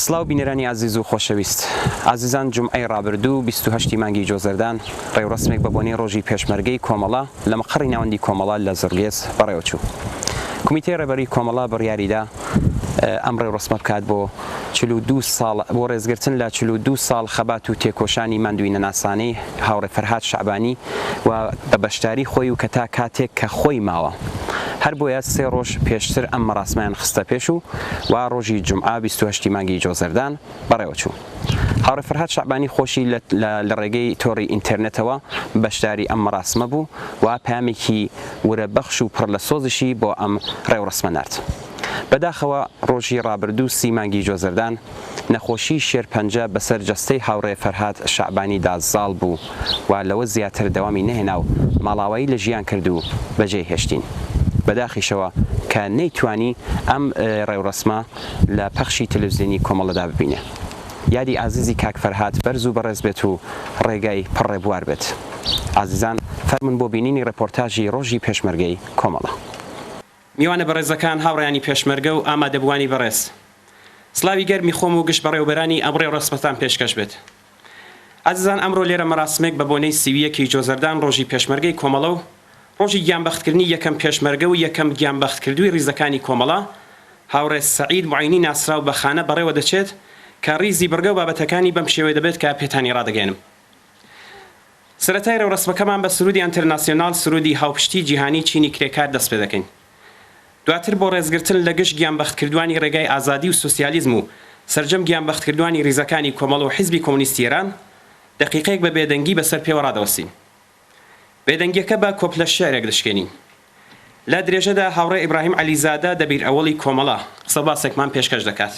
سڵاو بینەرانی ئازیز و خۆشەویست. ئازیزان جومعەی ڕابردوو 28 ی مانگی جۆزەردان ڕێوڕەسمێک بە بۆنەی ڕۆژی پێشمەرگەی کۆمەڵە لە مقەڕی ناوەندی کۆمەڵە لە زڕگێز بەڕێوەچوو. کومیتەی ڕێبەری کۆمەڵە بڕیاریدا ئەم ڕێوڕەسمە بکات بۆ 42 ساڵ بۆ ڕێزگرتن لە 42 ساڵ خەبات و تێکۆشانی ماندوویینەناسانەی هاوڕێ فەرهاد شەعبانی و بە بەشداری خۆی و کە تا کاتێک کە خۆی ماوە. هەر بۆیە سێ ڕۆژ پێشتر ئەم مەراسمەیان خستە پێش و وا ڕۆژی جومعە 28 ی مانگی جۆزەردان بەڕێوە چوو. هاوڕێ فەرهاد شەعبانی خۆشی لە لە ڕێگەی تۆڕی ئینتێرنێتەوە بەشداری ئەم مەراسمە بوو و پەیامێکی ورە بەخش و پڕ لە سۆزیشی بۆ ئەم ڕێوڕەسمە نارد. بەداخەوە ڕۆژی ڕابردوو سی مانگی جۆزەردان نەخۆشیی شێرپەنجە بەسەر جەستەی هاوڕێ فەرهاد شەعبانی دا زاڵ بوو و لەوە زیاتر دەوامی نەهێنا و ماڵاوایی لە ژیان کرد و بەجێی هێشتین. بەداخیشەوە کە نەیتوانی ئەم ڕێوڕەسمە لە پەخشی تەلەفزیۆنی کۆمەڵەدا ببینێ. یادی ئازیزی کاک فەرهاد بەرز و بەڕێز بێت و ڕێگای پڕ ڕێبوار بێت. ئازیزان فەرموون بۆ بینینی ڕێپۆرتاژی ڕۆژی پێشمەرگەی کۆمەڵە. میوانە بەڕێزەکان، هاوڕێیانی پێشمەرگە و ئامادەبووانی بەڕێز. سڵاوی گەرمی خۆم و گشت بەڕێوەبەرانی ئەم ڕێوڕەسمەتان پێشکەش بێت. ئازیزان ئەمڕۆ لێرە مەراسمێک بە بۆنەی 31 ی جۆزەردان ڕۆژی پێشمەرگەی کۆمەڵە و ڕۆژی گیانبەختکردنی یەکەم پێشمەرگە و یەکەم گیانبەختکردووی ڕیزەکانی کۆمەڵە هاوڕێ سەعید موعینی ناسراو بە خانە بەڕێوە دەچێت کە ڕیزی بڕگە و بابەتەکانی بەم شێوەیە دەبێت کە پێتانی ڕادەگەیەنم. سەرەتای ڕێوڕەسمەکەمان بە سروودی ئەنترناسیۆنال سروودی هاوپشتی جیهانی چینی کرێکار دەست پێدەکەین. دواتر بۆ ڕێزگرتن لە گشت گیانبەختکردوانی ڕێگای ئازادی و سوسیالیزم و سەرجەم گیانبەختکردوانی ڕیزەکانی کۆمەڵە و حیزبی کۆمۆنیستی ئێران، دەقیقەیەک بە بێدەنگی بەسەر پێوە ڕادەوەستین. بێدەنگیەکە بە کۆپلە شیعرێک دەشکێنین. لە درێژەدا هاوڕێ ئیبراهیم عەلیزادە دەبیر ئەوەڵی کۆمەڵە قسەوباسێکمان پێشکەش دەکات.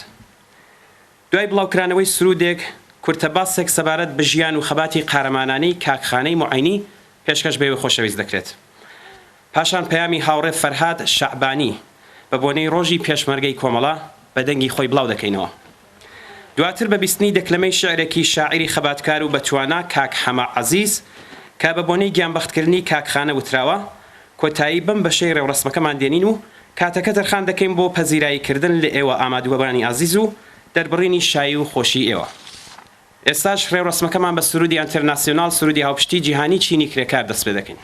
دوای بڵاوکرانەوەی سروودێک، کورتە باسێک سەبارەت بە ژیان و خەباتی قارەمانانەی کاک خانەی موعینی پێشکەش بە ئێوەی خۆشەویست دەکرێت. پاشان پەیامی هاوڕێ فەرهاد شەعبانی بە بۆنەی ڕۆژی پێشمەرگەی کۆمەڵە بە دەنگی خۆی بڵاو دەکەینەوە. دواتر بە بیستنی دەکلەمەی شیعرێکی شاعیری خەباتکار و بەتوانا کاک حەمە عەزیز کە بە بۆنەی گیانبەختکردنی کاک خانە وتراوە، کۆتایی بەم بەشەی ڕێوڕەسمەکەمان دێنین و کاتەکە تەرخان دەکەین بۆ پەزیرایی کردن لە ئێوە ئامادوەبانی ئازیز و دەربڕینی شایی و خۆشیی ئێوە. ئێستاش ڕێوڕەسمەکەمان بە سروودی ئەنترناسیۆناڵ سروودی هاوپشتی جیهانی چینی کرێکار دەست پێ دەکەین.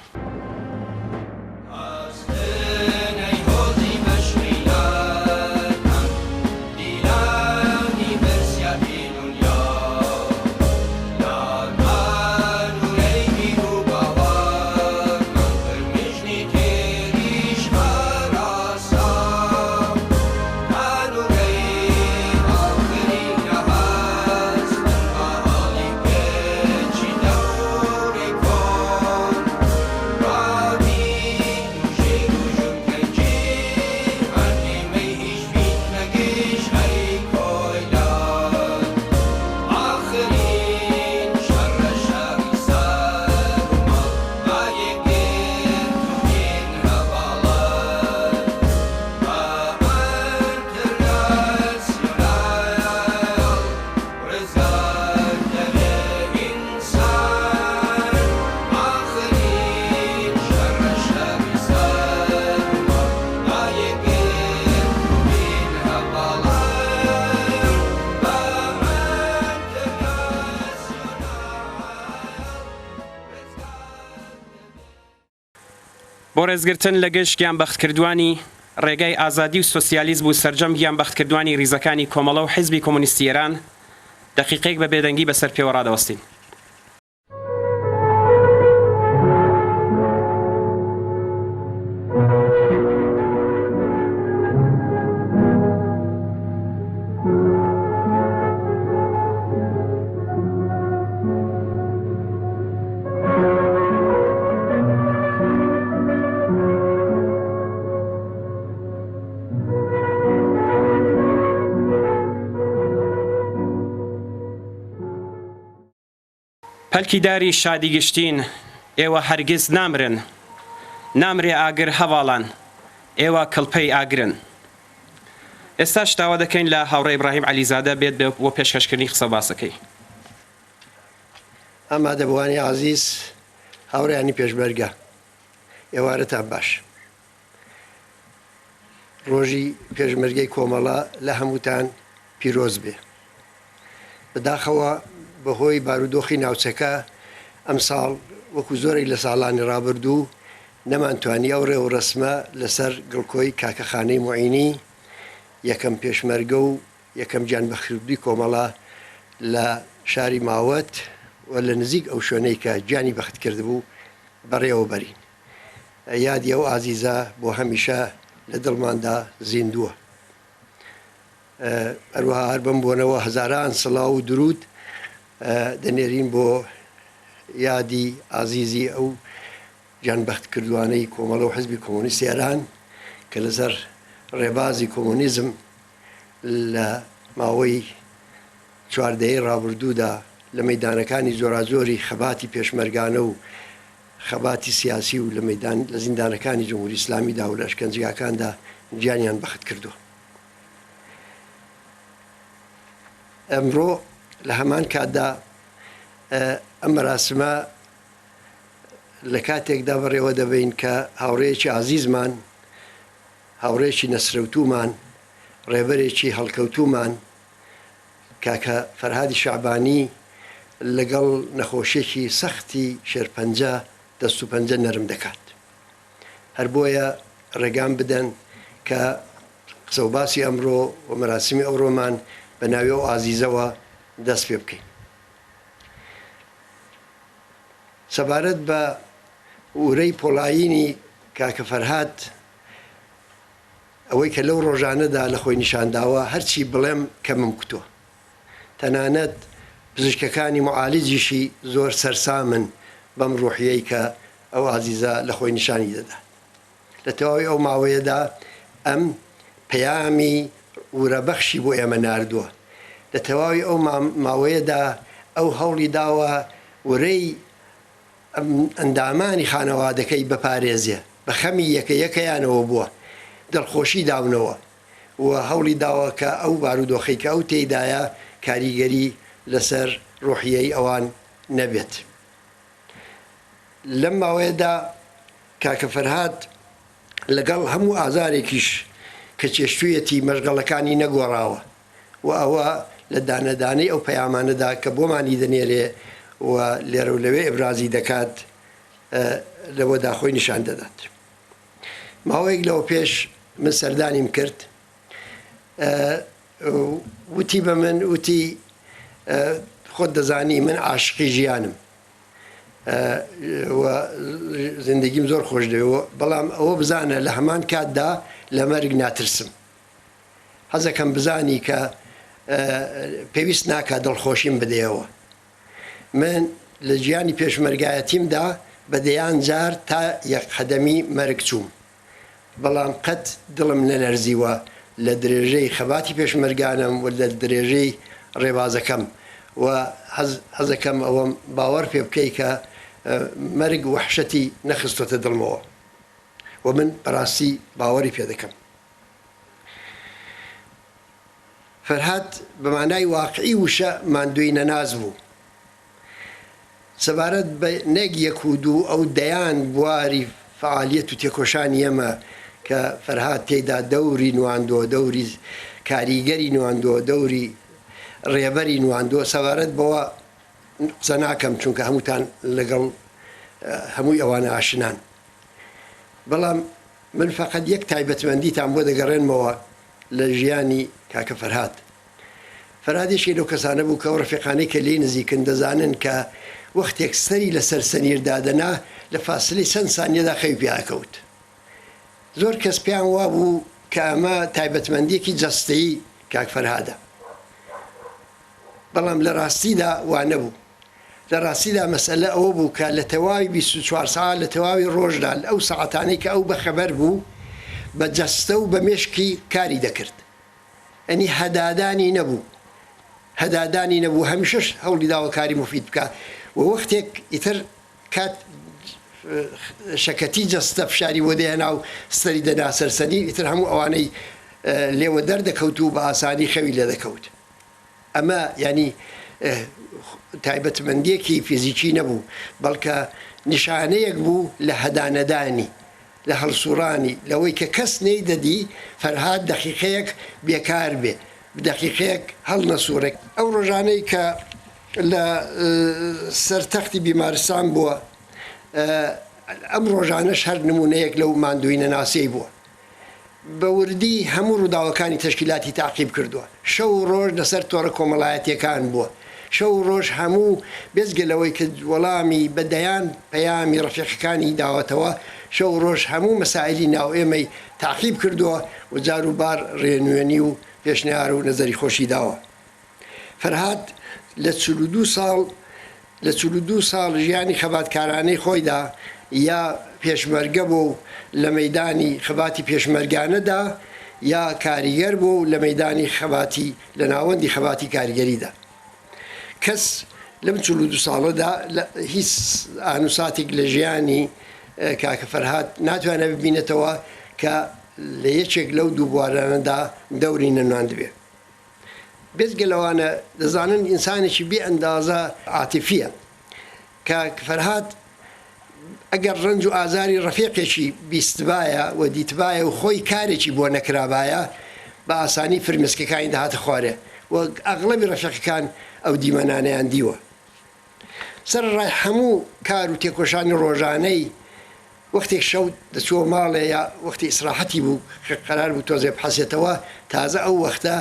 بۆ ڕێزگرتن لە گشت گیانبەختکردووانی ڕێگای ئازادی و سۆسیالیزم و سەرجەم گیانبەختکردووانی ڕیزەکانی کۆمەڵە و حیزبی کۆمۆنیستی ئێران، دەقیقەیەک بە بێدەنگی بەسەر پێوە ڕادەوەستین. پەلکی داری شادی گشتین ئێوە هەرگیز نامرن نامرێ ئاگر هەڤاڵان ئێوە کڵپەی ئاگرن. ئێستاش داوا دەکەین لە هاوڕێ ئیبراهیم عەلیزادە بێت بۆ پێشکەشکردنی قسەوباسەکەی. ئامادەبووانی ئازیز، هاوڕێیانی پێشمەرگە، ئێوارەتان باش. ڕۆژی پێشمەرگەی کۆمەڵە لە هەمووتان پیرۆز بێ. بەداخەوە بەهۆی بارودۆخی ناوچەکە ئەمساڵ وەکو زۆرێک لە ساڵانی ڕابردوو نەمانتوانی ئەو ڕێوڕەسمە لەسەر گڵکۆی کاکە خانەی موعینی یەکەم پێشمەرگە و یەکەم گیانبەختکردووی کۆمەڵە لە شاری ماوەت و لە نزیک ئەو شوێنەی کە گیانی بەخت کردبوو بەڕێوە بەرین. یادی ئەو ئازیزە بۆ هەمیشە لە دڵماندا زیندووە. هەروەها هەر بەم بۆنەوە هەزاران سڵاو و دروود دەنێرین بۆ یادی ئازیزی ئەو گیانبەختکردووانەی کۆمەڵە و حزبی کۆمۆنیستی ئێران کە لەسەر ڕێبازی کۆمۆنیزم لە ماوەی چوار دەیەی ڕابردوودا لە مەیدانەکانی جۆراجۆری خەباتی پێشمەرگانە و خەباتی سیاسی و لە مەیدان لە زیندانەکانی جمهوری ئیسلامیدا و لە ئەشکەنجگاکاندا گیانیان بەخت کردووە. ئەمڕۆ لە هەمان کاتدا ئەم مەراسمە لە کاتێکدا بەڕێوە دەبەین کە هاوڕێیەکی ئازیزمان، هاوڕێیەکی نەسرەوتوومان، ڕێبەرێکی هەڵکەوتوومان، کاکە فەرهادی شەعبانی لەگەڵ نەخۆشیەکی سەختی شێرپەنجە دەست و پەنجە نەرم دەکات. هەر بۆیە ڕێگام بدەن کە قسە و باسی ئەمڕۆ و مەراسیمی ئەوڕۆمان بە ناوی ئەو ئازیزەوە دەست پێ بکەین. سەبارەت بە ورەی پۆڵایینی کاکە فەرهاد، ئەوەی کە لەو ڕۆژانەدا لە خۆی نیشان داوە، هەرچی بڵێم کەمم کوتووە. تەنانەت پزیشکەکانی موعالیجیشی زۆر سەرسامن بەم ڕوحیەی کە ئەو ئازیزە لە خۆی نیشانی دەدات. لە تەواوی ئەو ماوەیەدا ئەم پەیامی ورەبەخشی بۆ ئێمە ناردووە. لە تەواوی ئەو ماوەیەدا ئەو هەوڵی داوە ورەی ئەندامانی خانەوادەکەی بپارێزێ، بە خەمی یەکە یەکەیانەوە بووە، دڵخۆشی داونەوە و هەوڵی داوە کە ئەو بارودۆخەی کە ئەو تێیدایە کاریگەری لەسەر ڕۆحیەی ئەوان نەبێت. لەم ماوەیەدا کاکە فەرهاد لەگەڵ هەموو ئازارێکیش کە چێشتوویەتی مەشغەڵەکانی نەگۆڕاوە و ئەوە لە دانە دانەی ئەو پەیامانەدا کە بۆمانی دەنێرێ و لێرە و لەوێ ئیبرازی دەکات لەوەدا خۆی نیشان دەدات. ماوەیەک لەوە پێش من سەردانیم کرد وتی بە من وتی خۆت دەزانی من عاشقی ژیانم و زندگیم زۆر خۆش دەوێ بەڵام ئەوە بزانە لە هەمان کاتدا لە مەرگ ناترسم حەزەکەم بزانی کە پێویست ناکا دڵخۆشیم بدەیەوە. من لە گیانی پێشمەرگایەتیمدا بە دەیان جار تا یەک قەدەمی مەرگ چووم، بەڵام قەت دڵم نەلەرزیوە لە درێژەی خەباتی پێشمەرگانەم و لە درێژەی ڕێبازەکەم و حەزەکەم ئەوەم باوەڕ پێ بکەی کە مەرگ وەحشەتی نەخستۆتە دڵمەوە و من بەڕاستی باوەڕی پێ دەکەم. فەرهاد بە مانای واقعی وشە ماندووی نەناس بوو. سەبارەت بە نەک یەک و دوو ئەو دەیان بواری فەعالیەت و تێکۆشانی ئێمە کە فەرهاد تێیدا دەوری نواندووە، دەوری کاریگەری نواندووە، دەوری ڕێبەری نواندووە، سەبارەت بەوە قسە ناکەم چونکە هەمووتان لەگەڵ هەمووی ئەوانە ئاشنان. بەڵام من فەقەت یەک تایبەتمەندیتان بۆ دەگەڕێنمەوە لە ژیانی کاکە فەرهاد. فەرهاد یەکێک لەو کەسانە بوو کە ئەو ڕەفیقانەی کە لێی نزیکن دەزانن کە وەختێک سەری لەسەر سەنیر دادەنا لە فاسلەی چەند سانیەدا خەوی پیا ئەکەوت. زۆر کەس پێیان وابوو کە ئەمە تایبەتمەندییەکی جەستەیی کاک فەرهادە. بەڵام لە ڕاستیدا وا نەبوو. لە ڕاستیدا مەسەلە ئەوە بوو کە لە تەواوی 24 سەعات لە تەواوی ڕۆژدا ئەو سەعاتانەی کە ئەو بەخەبەر بوو بە جەستە و بە مێشکی کاری دەکرد. یەنی هەدادانی نەبوو. هەدادانی نەبوو هەمیشەش هەوڵی داوە کاری موفید بکا و وەختێک ئیتر کات شەکەتی جەستە فشاری بۆ دەهێنا و سەری دەنا سەر سەنیر ئیتر هەموو ئەوانەی لێوە دەردەکەوت و بە ئاسانی خەوی لێدەکەوت. ئەمە یانی تایبەتمەندییەکی فیزیکی نەبوو، بەڵکە نیشانەیەک بوو لە هەدانەدانی، لە هەڵسوڕانی، لەوەی کە کەس نەیدەدی فەرهاد دەقیقەیەک بێکار بێ. دەقیقەیەک هەڵنەسووڕێ. ئەو ڕۆژانەی کە لە سەر تەختی بیمارستان بووە، ئەم ڕۆژانەش هەر نموونەیەک لەو ماندوویینەناسیەی بووە. بە وردی هەموو ڕووداوەکانی تەشکیلاتی تاقیب کردووە. شەو و ڕۆژ لەسەر تۆڕە کۆمەڵایەتییەکان بووە. شەو و ڕۆژ هەموو بێجگە لەوەی کە وەڵامی بە دەیان پەیامی ڕەفیقەکانی داوەتەوە، شەو و ڕۆژ هەموو مەسائیلی ناو ئێمەی تاقیب کردووە و جار و بار ڕێنوێنی و پێشنیار و نەزەری خۆشی داوە. فەرهاد لە 42 ساڵ لە 42 ساڵ ژیانی خەباتکارانەی خۆیدا یا پێشمەرگە بوو و لە مەیدانی خەباتی پێشمەرگانەدا یا کاریگەر بوو و لە مەیدانی خەباتی لە ناوەندی خەباتی کارگەریدا. کەس لەم 42 ساڵەدا لە هیچ ئان و ساتێک لە ژیانی کاکە فەرهاد ناتوانێت ببینێتەوە کە لە یەکێک لەو دوو بوارانەدا دەوری نەنواندبێ. بێجگە لەوانە دەزانن ئینسانێکی بێ ئەندازە عاتیفیە. کاک فەرهاد ئەگەر ڕەنج و ئازاری ڕەفیقێکی بیستبایە و دیتبایە و خۆی کارێکی بۆ نەکرابایە بە ئاسانی فرمێسکەکانی دەهاتە خوارێ و ئەغڵەبی ڕەفیقەکان ئەو دیمەنانەیان دیوە. سەرەڕای هەموو کار و تێکۆشانی ڕۆژانەی وەختێک شەو دەچووە ماڵێ یا وەختی ئیسراحەتی بوو کە قەرار بوو تۆزێ بحەسێتەوە، تازە ئەو وەختە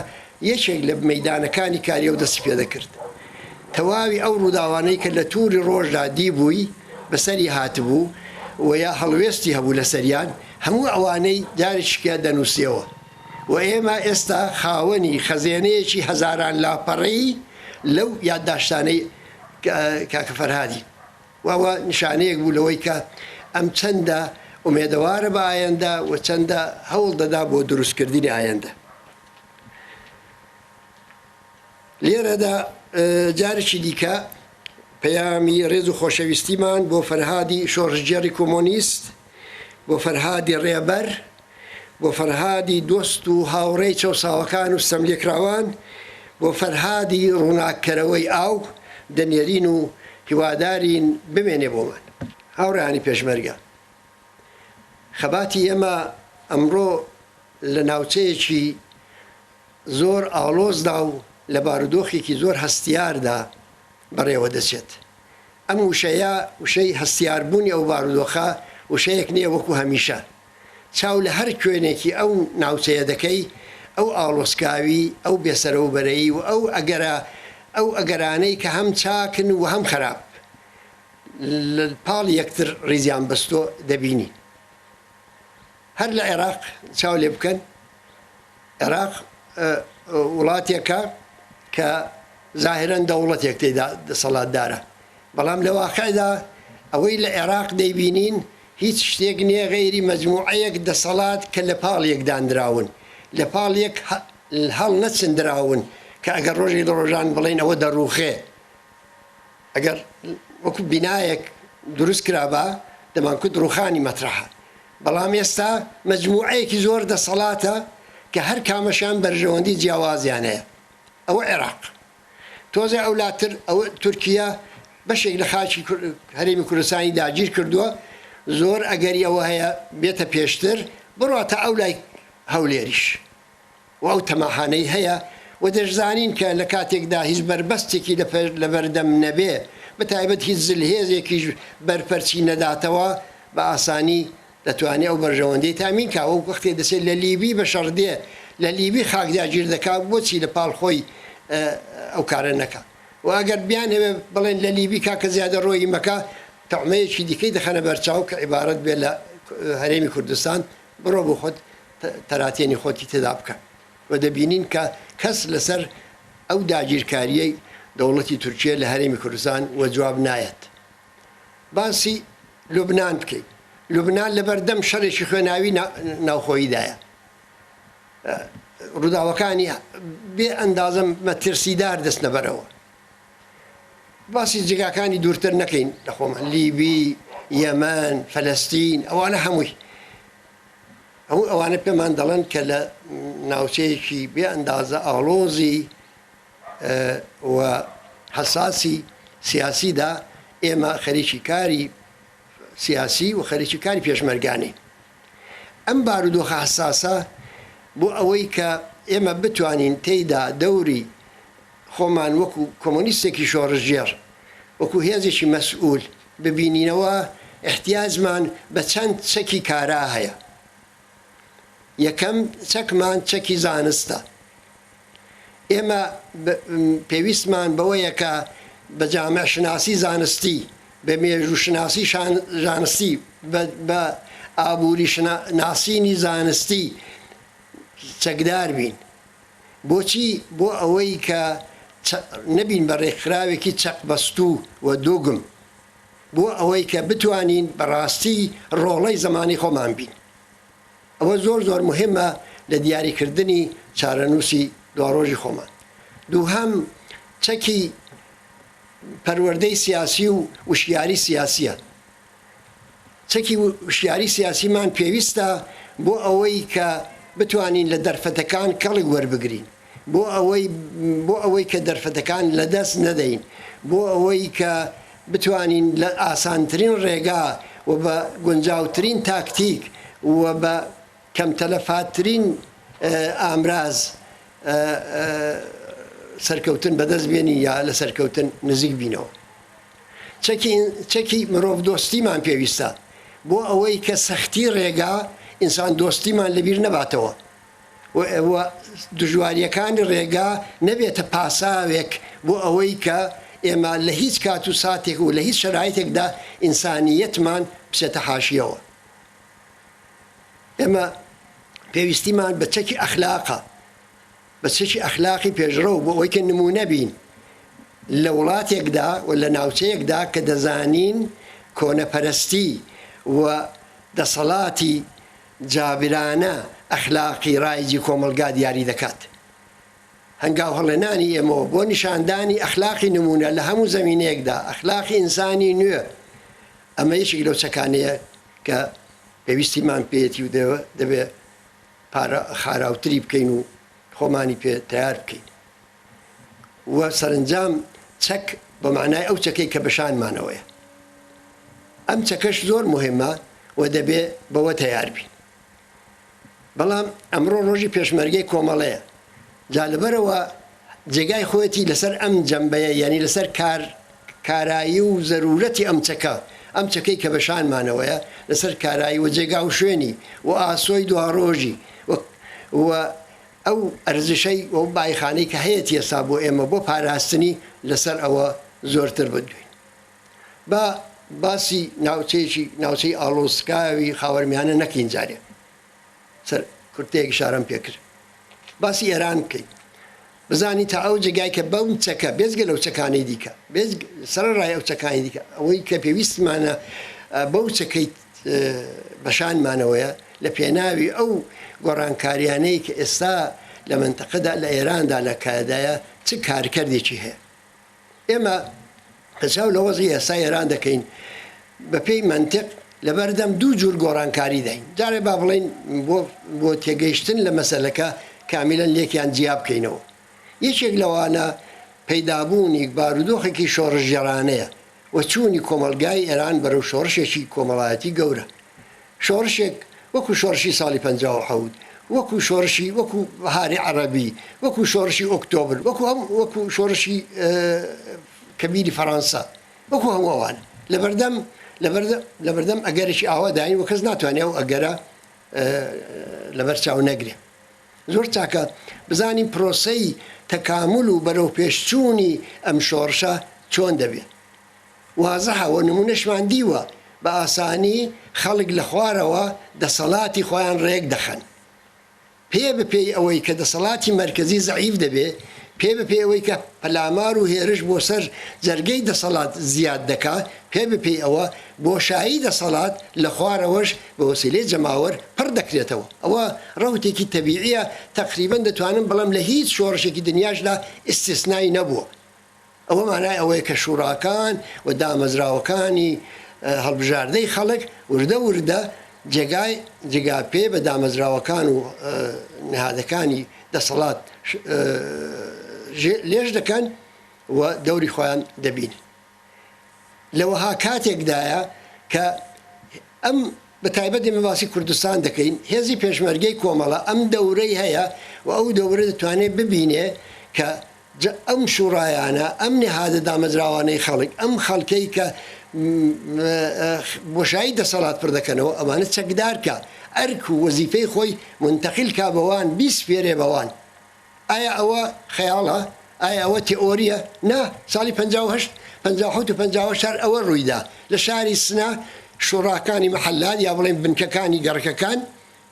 یەکێک لە مەیدانەکانی کاری ئەو دەستی پێ دەکرد. تەواوی ئەو ڕووداوانەی کە لە تووری ڕۆژدا دیبووی، بەسەری هاتبوو و یا هەڵوێستی هەبوو لەسەریان، هەموو ئەوانەی جارێکیکە دەنووسیەوە و ئێمە ئێستا خاوەنی خەزێنەیەکی هەزاران لاپەڕەیی لەو یادداشتانەی کاکە فەرهادین. و ئەوە نیشانەیەک بوو لەوەی کە ئەم چەندە ئومێدەوارە بە ئایەندە و چەندە هەوڵ دەدا بۆ دروستکردنی ئایەندە. لێرەدا جارێکی دیکە پەیامی ڕێز و خۆشەویستیمان بۆ فەرهادی شۆڕشگێڕی کۆمۆنیست، بۆ فەرهادی ڕێبەر، بۆ فەرهادی دۆست و هاوڕێی چەوساوەکان و ستەملێکراوان، بۆ فەرهادی ڕووناککەرەوەی ئاو دەنێرین و هیوادارین بمێنێ بۆمان. هاوڕێیانی پێشمەرگە، خەباتی ئێمە ئەمڕۆ لە ناوچەیەکی زۆر ئاڵۆزدا و لە بارودۆخێکی زۆر هەستیاردا بەڕێوە دەچێت. ئەم وشەیە، وشەی هەستیاربوونی ئەو بارودۆخە، وشەیەک نییە وەکو هەمیشە. چاو لە هەر کوێنێکی ئەو ناوچەیە دەکەی، ئەو ئاڵۆزکاوی، ئەو بێسەرەوبەرەیی و ئەو ئەگەرە، ئەو ئەگەرانەی کە هەم چاکن و هەم خەراپ لە پاڵ یەکتر ڕیزیان بەستووە دەبینی. هەر لە عێراق چاو لێ بکەن، عێراق وڵاتێکە کە زاهیرەن دەوڵەتێک تێیدا دەسەڵاتدارە، بەڵام لە واقعدا ئەوەی لە عێراق دەیبینین هیچ شتێک نییە غەیری مەجموعەیەک دەسەڵات کە لە پاڵ یەک دانراون، لە پاڵ یەک هەڵنەچندراون کە ئەگەر ڕۆژێک لە ڕۆژان بڵێین ئەوە دەڕووخێ، ئەگەر وەکو بینایەک دروست کرابا دەمانکوت ڕووخانی مەترەحە، بەڵام ئێستا مەجموعەیەکی زۆر دەسەڵاتە کە هەر کامەشیان بەرژەوەندی جیاوازیان هەیە. ئەوە عێراق. تۆزێ ئەولاتر ئەوە تورکیە بەشێک لە خاکی هەرێمی کوردستانی داگیر کردووە، زۆر ئەگەری ئەوە هەیە بێتە پێشتر بڕواتە ئەولای هەولێریش و ئەو تەماحانەی هەیە و دەشزانین کە لە کاتێکدا هیچ بەربەستێکی لەبەردەم نەبێ بە تایبەت هیچ زلهێزێکیش بەرپەرچی نەداتەوە بە ئاسانی دەتوانێ ئەو بەرژەوەندیەی تامین کا، وەک وەختێ دەچێ لە لیبی بە شەڕ دێ لە لیبی خاک داگیر دەکا بۆچی لە پاڵ خۆی ئەو کارە نەکا و ئەگەر بیانهەوێ بڵێن لە لیبی کاکە زیادە ڕۆیی مەکە تەعمەیەکی دیکەی دەخەنە بەرچاو کە عیبارەت بێ لە هەرێمی کوردستان بڕۆ بۆ خۆت تەراتێنی خۆتی تێدا بکە و دەبینین کە کەس لەسەر ئەو داگیرکاریەی دەوڵەتی تورکیە لە هەرێمی کوردستان وە جواب نایەت. باسی لوبنان بکەین، لوبنان لەبەردەم شەڕێکی خوێناوی ناوخۆییدایە، ڕووداوەکانی بێ ئەندازە مەترسیدار دەچنە بەرەوە. باسی جێگاکانی دوورتر نەکەین لە خۆمان، لیبی، یەمەن، فەلەستین، ئەوانە هەمووی هەموو ئەوانە پێمان دەڵێن کە لە ناوچەیەکی بێ ئەندازە ئاڵۆزی و حەساسی سیاسیدا ئێمە خەریکی کاری سیاسی و خەریکی کاری پێشمەرگانەین. ئەم بارودۆخە حەساسە بۆ ئەوەی کە ئێمە بتوانین تێیدا دەوری خۆمان وەکو کۆمۆنیستێکی شۆڕشگێڕ، وەکو هێزێکی مەسئول ببینینەوە، ئیحتیاجمان بە چەند چەکی کارا هەیە. یەکەم چەکمان چەکی زانستە. ئێمە پێویستمان بەوەیە کە بە جامعشناسی زانستی، بە مێژووشناسی زانستی، بە ئابووری ناسینی زانستی چەکدار بین. بۆچی؟ بۆ ئەوەی کە نەبین بە ڕێکخراوێکی چەقبەستوو و دۆگم. بۆ ئەوەی کە بتوانین بە ڕاستی ڕۆڵەی زەمانی خۆمان بین. ئەوە زۆر زۆر موهیمە لە دیاریکردنی چارەنووسی دواڕۆژی خۆمان. دووهەم چەکی پەروەردەی سیاسی و وشیاری سیاسیە. چەکی وشیاری سیاسیمان پێویستە بۆ ئەوەی کە بتوانین لە دەرفەتەکان کەڵک وەربگرین، بۆ ئەوەی بۆ ئەوەی کە دەرفەتەکان لەدەست نەدەین، بۆ ئەوەی کە بتوانین لە ئاسانترین ڕێگا و بە گونجاوترین تاکتیک و بە کەم تەلەفاتترین ئامراز سەرکەوتن بەدەست بێنین یا لە سەرکەوتن نزیک بینەوە. چەکی چەکی مرۆڤدۆستیمان پێویستە بۆ ئەوەی کە سەختی ڕێگا ئینسان دۆستیمان لەبیر نەباتەوە و دژوارییەکانی ڕێگا نەبێتە پاساوێک بۆ ئەوەی کە ئێمە لە هیچ کات و ساتێک و لە هیچ شەرایتێکدا ئینسانییەتمان بچێتە حاشیەوە. ئێمە پێویستیمان بە چەکی ئەخلاقە، بە چەکی ئەخلاقی پێشڕەو بۆ ئەوەی کە نموونە بین لە وڵاتێکدا و لە ناوچەیەکدا کە دەزانین کۆنەپەرستی و دەسەڵاتی جابرانە ئەخلاقی ڕایجی کۆمەڵگا دیاری دەکات. هەنگاو هەڵێنانی ئێمەوە بۆ نیشاندانی ئەخلاقی نموونە لە هەموو زەمینەیەکدا، ئەخلاقی ئینسانی نوێ، ئەمە یەکێک لەو چەکانەیە کە پێویستیمان پێیەتی و دەبێ پارە خاراوتری بکەین و خۆمانی پێ تەیار بکەین و سەرنجام چەک بە مەعنای ئەو چەکەی کە بە شانمانەوەیە. ئەم چەکەش زۆر موهیمە و دەبێ بەوە تەیار بین. بەڵام ئەمڕۆ ڕۆژی پێشمەرگەی کۆمەڵەیە، جا لەبەرئەوە جێگای خۆیەتی لەسەر ئەم جەنبەیە یانی لەسەر کار کارایی و زەرورەتی ئەم چەکە، ئەم چەکەی کە بە شانمانەوەیە لەسەر کارایی و جێگا و شوێنی و ئاسۆی دواڕۆژی و و ئەو ئەرزشەی و ئەو بایخانەی کە هەیەتی ئێستا بۆ ئێمە بۆ پاراستنی لەسەر ئەوە زۆرتر بدوێین. با باسی ناوچەیەکی ناوچەی ئاڵۆزکاوی خاوەرمیانە نەکەین جارێ سەر کورتەیەک ئیشارەم پێ کرد باسی ئێران بکەین بزانی تا ئەو جێگای کە بەم چەکە بێجگە لەو چەکانەی دیکە سەرەڕای ئەو چەکانی دیکە ئەوەی کە پێویستمانە بەو چەکەی بەشانمانەوەیە لە پێناوی ئەو گۆڕانکاریانەی کە ئێستا لە مەنتەقەدا لە ئێراندا لە کایەدایە چ کارکردێکی هەیە ئێمە کە چاو لە وەزعی ئێستای ئێران دەکەین بە پێی مەنتق لەبەردەم دوو جور گۆڕانکاری داین. جارێ با بڵێین بۆ بۆ تێگەیشتن لە مەسەلەکە کامیلەن لێکیان جیا بکەینەوە. یەکێک لەوانە پەیدابوونی بارودۆخێکی شۆڕشگێڕانەیە و چوونی کۆمەڵگای ئێران بەرەو شۆڕشێکی کۆمەڵایەتی گەورە. شۆڕشێک وەکو شۆڕشی ساڵی 57، وەکو شۆڕشی وەکو بەهاری عەڕەبی، وەکو شۆڕشی ئۆکتۆبر، وەکو هەم وەکو شۆڕشی کەبیری فەڕانسە، وەکو هەموو ئەوانە لەبەردەم لەبەردەم لەبەردەم ئەگەرێکی ئاوا داین و کەس ناتوانێ ئەو ئەگەرە لەبەر چاو نەگرێ. زۆر چاکە بزانین پرۆسەی تەکامول و بەرەوپێشچوونی ئەم شۆڕشە چۆن دەبێ. وازحە و نمونەشمان دیوە بە ئاسانی خەڵک لە خوارەوە دەسەڵاتی خۆیان ڕێک دەخەن. پێ بە پێی ئەوەی کە دەسەڵاتی مەرکەزی زەعیف دەبێ، پێ بە پێی ئەوەی کە پەلامار و هێرش بۆ سەر جەرگەی دەسەڵات زیاد دەکا، پێ بە پێی ئەوە بۆشایی دەسەڵات لە خوارەوەش بە وەسیلەی جەماوەر پڕ دەکرێتەوە. ئەوە ڕەوتێکی تەبیعیە، تەقریبەن دەتوانم بڵێم لە هیچ شۆڕشێکی دنیاشدا ئیستیسنای نەبووە. ئەوە مانای ئەوەیە کە شوڕاکان و دامەزراوەکانی هەڵبژاردەی خەڵک وردە وردە جێگای جێگا پێ بە دامەزراوەکان و نهادەکانی دەسەڵات لێژ دەکەن و دەوری خۆیان دەبینن. لە وەها کاتێکدایە کە ئەم. بە تایبەت ئێمە باسی کوردستان دەکەین، هێزی پێشمەرگەی کۆمەڵە ئەم دەورەی هەیە و ئەو دەورە دەتوانێ ببینێ کە جا ئەم شوڕایانە، ئەم نیهادە دامەزراوانەی خەڵک، ئەم خەڵکەی کە بۆشایی دەسەڵات پڕ دەکەنەوە، ئەمانە چەکدار کا، ئەرک و وەزیفەی خۆی مونتەقیل کا بە وان، بیسپێرێ بە وان. ئایا ئەوە خەیاڵە؟ ئایا ئەوە تێئۆرییە؟ نا، ساڵی 58، 57 و 58 هەر ئەوە ڕووی دا. لە شاری سنە شوڕاکانی مەحەلات یا بڵێین بنکەکانی گەڕەکەکان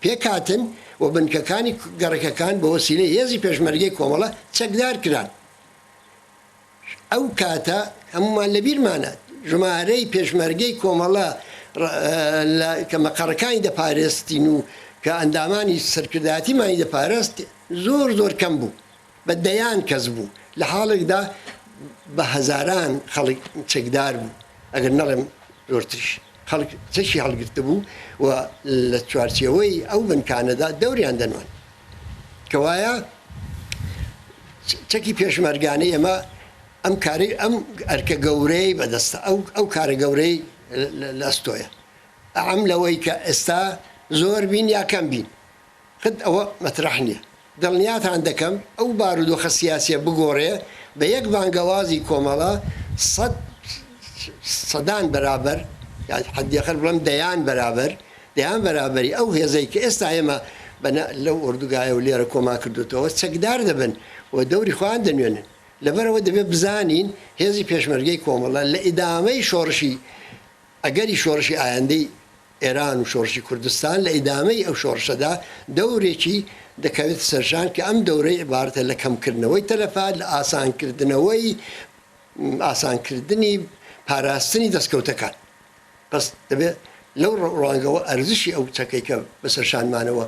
پێکهاتن و بنکەکانی گەڕەکەکان بە وەسیلەی هێزی پێشمەرگەی کۆمەڵە چەکدار کران. ئەو کاتە هەموومان لە بیرمانە ژمارەی پێشمەرگەی کۆمەڵە لە کە مەقەڕەکانی دەپارێستین و کە ئەندامانی سەرکردایەتیمانی دەپارست زۆر زۆر کەم بوو، بە دەیان کەس بوو، لە حاڵێکدا بە هەزاران خەڵک چەکدار بوو، ئەگەر نەڵێم زۆرتریش خەڵک چەکی هەڵگرتبوو و لە چوارچێوەی ئەو بنکانەدا دەوریان دەنوان. کەوایە چەکی پێشمەرگانەی ئێمە ئەم کارەی ئەم ئەرکە گەورەی بەدەستە، ئەو ئەو کارە گەورەی لە ئەستۆیە. ئەعەم لەوەی کە ئێستا زۆر بین یا کەم بین قەت ئەوە مەترەح نیە. دڵنیاتان دەکەم ئەو بارودۆخە سیاسیە بگۆڕێ بە یەک بانگەوازی کۆمەڵە سەد سەدان بەرابەر یان حەدیەقەل بڵێم دەیان بەرابەر دەیان بەرابەری ئەو هێزەی کە ئێستا ئێمە بە لەو ئۆردوگایە و لێرە کۆمان کردوتەوە چەکدار دەبن و دەوری خۆیان دەنوێنن. لەبەرئەوە دەبێ بزانین هێزی پێشمەرگەی کۆمەڵە لە ئیدامەی شۆڕشی ئەگەری شۆڕشی ئایندەی ئێران و شۆڕشی کوردستان لە ئیدامەی ئەو شۆڕشەدا دەورێکی دەکەوێتە سەرشان کە ئەم دەورەی عیبارەتە لە کەمکردنەوەی تەلەفات، لە ئاسانکردنەوەی ئاسانکردنی پاراستنی دەستکەوتەکان. پەس دەبێت لەو ڕوانگەوە ئەرزشی ئەو چەکەی کە بەسەر شانمانەوە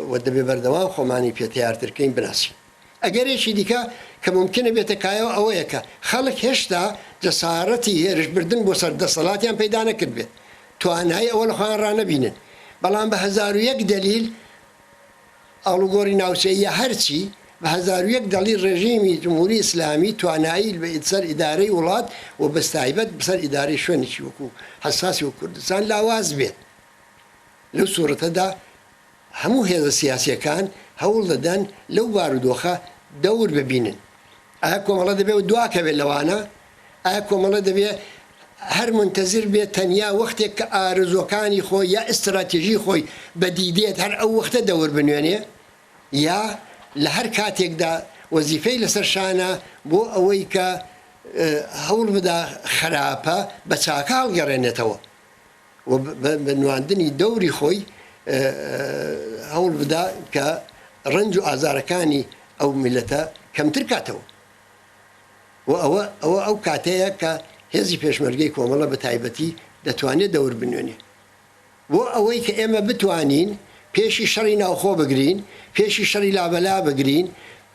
و دەبێ بەردەوام خۆمانی پێ تەیارتر کەین بناسین. ئەگەرێکی دیکە کە مومکینە بێتە کایەوە ئەوەیە کە خەڵک هێشتا جەسارەتی هێرشبردن بۆ سەر دەسەڵاتیان پەیدا نەکردبێت، توانایی ئەوە لە خۆیان ڕانەبینن، بەڵام بە 1001 دەلیل ئاڵوگۆڕی ناوچەیی یا هەرچی، بە 1001 دەڵیل ڕێژیمی جمهوری ئیسلامی توانایی سەر ئیدارەی وڵات و بەستایبەت سەر ئیدارەی شوێنێکی وەکوو حەساسی وەک کوردستان لاواز بێت. لەو سوڕەتەدا هەموو هێزە سیاسییەکان هەوڵ دەدەن لەو بارودۆخە دەور ببینن. ئایا کۆمەڵە دەبێ دواکەوێت لەوانە؟ ئایا کۆمەڵە دەبێ هەر مونتەزیر بێت تەنیا وەختێک کە ئارەزووەکانی خۆی یا ئیستراتێژی خۆی بەدی دێت هەر ئەو وەختە دەور بنوێنێ یا لە هەر کاتێکدا وەزیفەی لەسەر شانە بۆ ئەوەی کە هەوڵ بدا خراپە بە چاکە هەڵگەڕێنێتەوە؟ و بە نواندنی دەوری خۆی هەوڵ بدا کە ڕەنج و ئازارەکانی ئەو میللەتە کەمتر کاتەوە و ئەوە ئەوە ئەو کاتەیە کە هێزی پێشمەرگەی کۆمەڵە بە تایبەتی دەتوانێت دەور بنوێنێ بۆ ئەوەی کە ئێمە بتوانین پێشی شەڕی ناوخۆ بگرین، پێشی شەڕی لابەلا بگرین،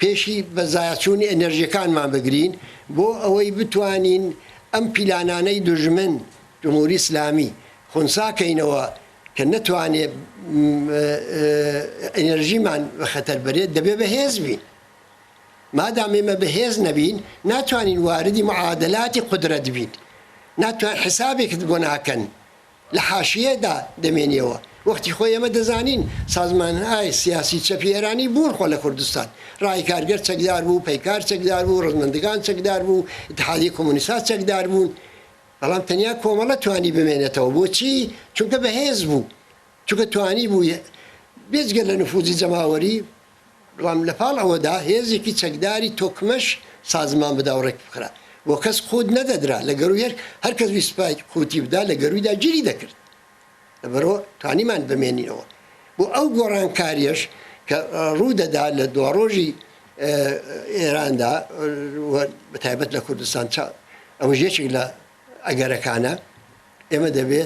پێشی بە زایاچوونی ئەنێرژیەکانمان بگرین، بۆ ئەوەی بتوانین ئەم پیلانانەی دوژمن جمهوری ئیسلامی خونسا کەینەوە کە نەتوانێ ئەنێرژیمان بە خەتەر بەرێت، دەبێ بەهێز بین. مادام ئێمە بەهێز نەبین ناتوانین واردی معادلاتی قودرەت بین، ناتوان حسابێکت بۆ ناکەن. لە حاشیەدا دەمێنیەوە. وەختی خۆی ئێمە دەزانین سازمانهای سیاسی چەپی ئێرانی بوون خۆ لە کوردستان ڕای کارگەر چەکدار بوو، پەیکار چەکدار بوو، ڕزمەندگان چەکدار بوو، ئیتحادیە کۆمۆنیستها چەکدار بوون، بەڵام تەنیا کۆمەڵە توانی بمێنێتەوە. بۆچی؟ چونکە بەهێز بوو، چونکە توانی بووی بێجگە لە نفوزی جەماوەری، بەڵام لە پاڵ ئەوەدا هێزێکی چەکداری تۆکمەش سازمان بدا و ڕێک بخرا و کەس قووت نەدەدرا لە گەرووی هەر هەر کەس ویستبای قووتی بدا لە گەروویدا گیری دەکرد. لەبەرئەوە توانیمان بمێنینەوە. بۆ ئەو گۆڕانکارییەش کە ڕوو دەدا لە دواڕۆژی ئێراندا و بە تایبەت لە کوردستان ئەوەش یەکێک لە ئەگەرەکانە، ئێمە دەبێ